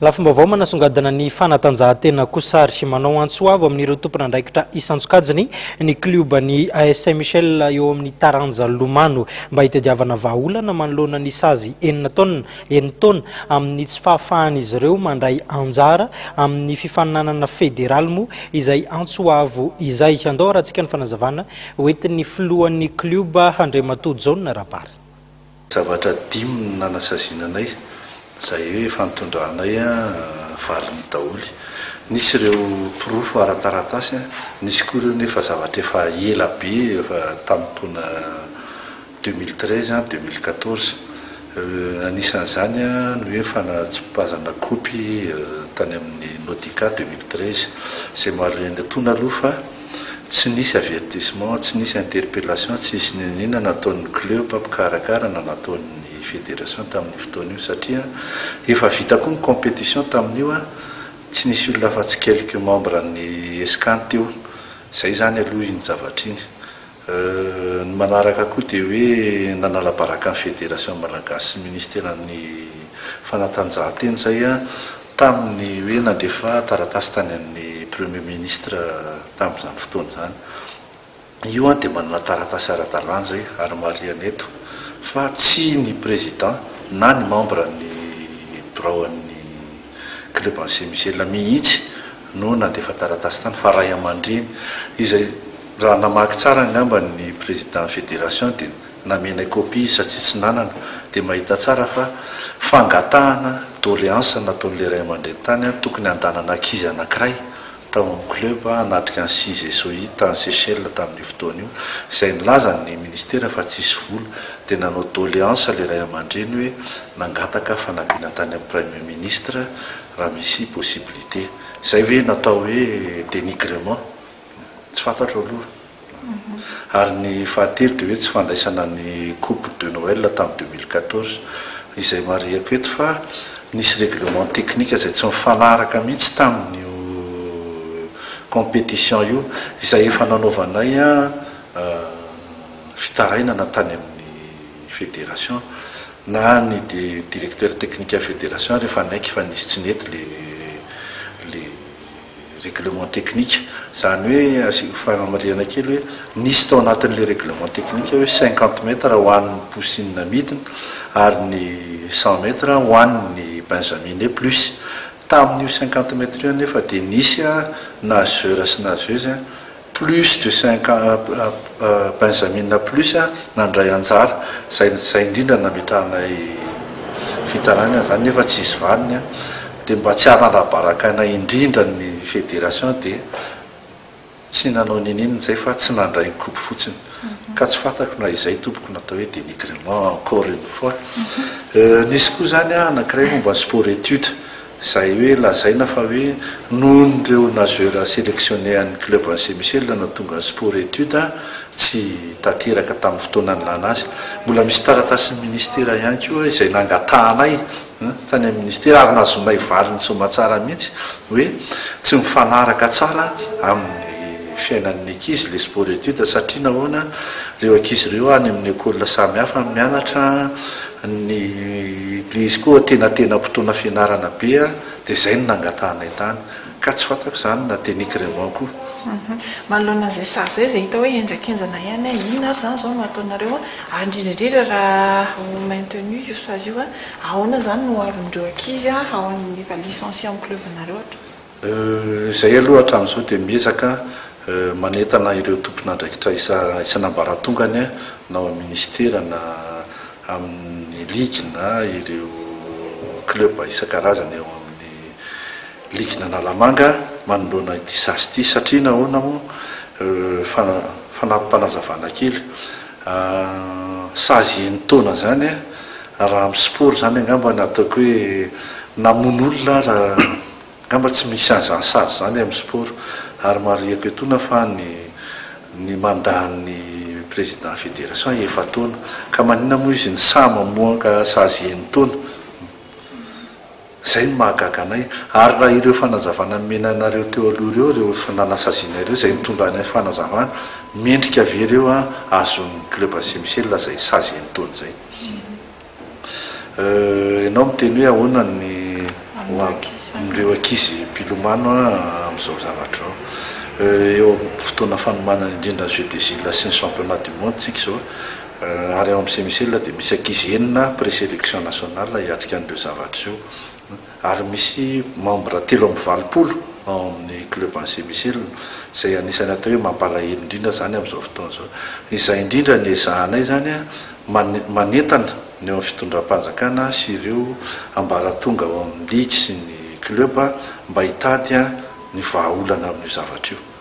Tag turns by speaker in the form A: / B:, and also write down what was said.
A: Lafim-baovao manasongadina ny fanatanjahantena kosa ary manao antso avo amin'ireo tompon'andraikitra isan-tsokajiny ny klioban'ny AS Saint Michel eo amin'ny taranja lomano mba hitadiavana vahaolana manoloana ny sazy enina taona enin-taona amin'ny tsy fahafahan'izy ireo mandray anjara amin'ny fifaninanana federaly moa izay antso avo izay. Andao harahantsika ny fanazavana hoentin'ny filohan'ny klioba Andriamatoa Jaona Rabary.
B: Zavatra dimy no nanasaziana anay, izay hoe efa nitondranay valiny daholo. Nisy ireo porofo ara-taratasy, nisy koa ireo nefa zavatra efa ela be, efa tamin'ny taona 2013, 2014. Anisan'izany ny hoe fanatsipazana kaopy tany amin'ny Nautica 2013, izay marihina etoana aloha fa tsy nisy avertissement, tsy nisy interpellation, tsy nisy n'inona n'inona nataon'ny club mpikarakara na nataon'ny fédération tamin'io fotoana io satria efa vita koa ny compétition tamin'io, tsy nisy olona afa-tsy quelques membres an'ny Escan teo. Izay izany aloha iny zavatra iny. Ny manaraka koa dia hoe nanala baraka ny Federation Malagasy sy Ministeran'ny Fanatanjahantena izay tamin'ny hoe nandefa taratasy tany amin'ny Premier Ministre tamin'izany fotoana izany. Io dia manana taratasy ara-dalàna izay ary marihana eto fa tsy ny Président na ny membre ny birao an'ny Club an'i Saint Michel mihitsy no nandefa taratasy tany fa ray aman-dreny izay raha namaky tsara angamba ny président fédération dia namenay copie izy satria tsy nanana dia mahita tsara fa fangatahana doléance nataon'ilay ray aman-dreny tany tokony handanana ankizy anankiray tao amin'ny club hanatrika ny CISOI tany Seychelles tamin'io fotoana io izay nilaza ny ministera fa tsisy vola dia nanao doléance ilay ray aman-dreny hoe nangataka fanampiana tany amin'ny premier ministre raha misy possibilité. Izay ve natao hoe dénigrement? Tsy fantatro aloha. Ary ny fahatelo dia hoe tsy fandraisana ny coupe de Noël tamin'ny 2014, izay marihako eto fa nisy règlement technique izay tsy mifanaraka mihitsy tamin'io compétition io, izay efa nanaovanay fitarainana tany amin'ny fédération. Na ny directeur technique fédération ary efa niaiky fa nisy tsy nety le le règlement technique. Izany hoe asiako fanamarihana kely hoe nisy tao anatin'le règlement technique hoe 50 mètres ho an'ny poussine midina ary ny 100 mètres ho an'ny benjamine plus. Tamin'io 50 mètres io anefa dia nisy nageur sy nageuse plus de cinq Benjamina plus nandray anjara, zay zay indrindra nametrahanay fitarainana zany nefa tsisy valiny dia mba tsy hanala-baraka anay indrindra ny fédération dia tsy nanao ninininona zay fa tsy nandray ny coupe fotsiny ka tsy fantako na izay tompoko natao hoe dénigrement encore une fois. Nisy koa zany anankiray momba ny sport étude Izay hoe lazaina fa hoe nohon'ireo nageurs sélectionnés an'ny club an'i Saint Michel no tonga ny sport études tsy tanteraka tamin'ny fotoana nilana azy. Mbola misy taratasin'ny ministera ihany koa izay nangatahanay tany amin'ny ministera ary nahazoanay valiny soamatsara mihitsy hoe tsy mifanaraka tsara amin'ny fiainan'ny ankizy ilay sport études satria nahoana ireo ankizy ireo any amin'ny école samihafa mianatra Ny le izy koa antenatenam-potoana fianarana be a, dia izay no nangatahanay tany. Ka tsy fantako izany na dénigrement koa.
C: Manoloana an'izay sazy izay, izay hita hoe henjankenjana ihany a, inona ary izany izao no hataonareo a? Ary indrindra indrindra raha ho maintenu io sazy io a, ahoana izany no ho avin'ireo ankizy a, ao amin'ny efa licencié amin'ny club-nareo hatrany?
B: Izay aloha hatramin'izao dia miezaka manentana ireo tompon'andraikitra isan'ambaratongany na ao amin'ny minisitera na amin'ny ligy na ireo club isan-karazany ao amin'ny ligin'Analamanga manoloana ity sazy ity satria nahoana moa fanampim-panazavana kely sazy enin-taona izany raha amin'ny sport izany angamba ny ataoko hoe namono olona aza Angamba tsy misy an'izany sazy izany amin'ny sport. Ary marihako etoana fa ny ny mandat-n'ny président fédération efa-taona. Ka maninona moa izy no sahy mamoaka sazy enin-taona? Izay no mahagaga anay. Ary raha ireo fanazavana nomena anareo teo aloha ireo, ireo nanasaziana ireo, izay nitondranay fanazavana, mendrika ve ireo ahazoan'ny club AC Michel izay sazy enin-taona izay? Ianao miteny hoe ahoana ny ho avy. ireo ankizy mpilomano amin'izao zavatra izao. Eo amin'ny fotoana fanomanana indrindra ny Jeux des Îles sy ny Championnat du monde isika izao, ary ao amin'ny Saint Michel dia misy ankizy enina présélection nationale hiatrika an'ireo zavatra ireo. Ary misy membre 83 ao amin'ny club an'i Saint Michel, izay anisan'ny atao hoe mampalahelo indrindra izany amin'izao fotoana izao. Izay indrindra no ezahanay izany manentana ny eo amin'ny fitondram-panjakana sy ireo ambaratonga ao amin'ny ligy sy ny club mba hitady ny vahaolana amin'io zavatra io.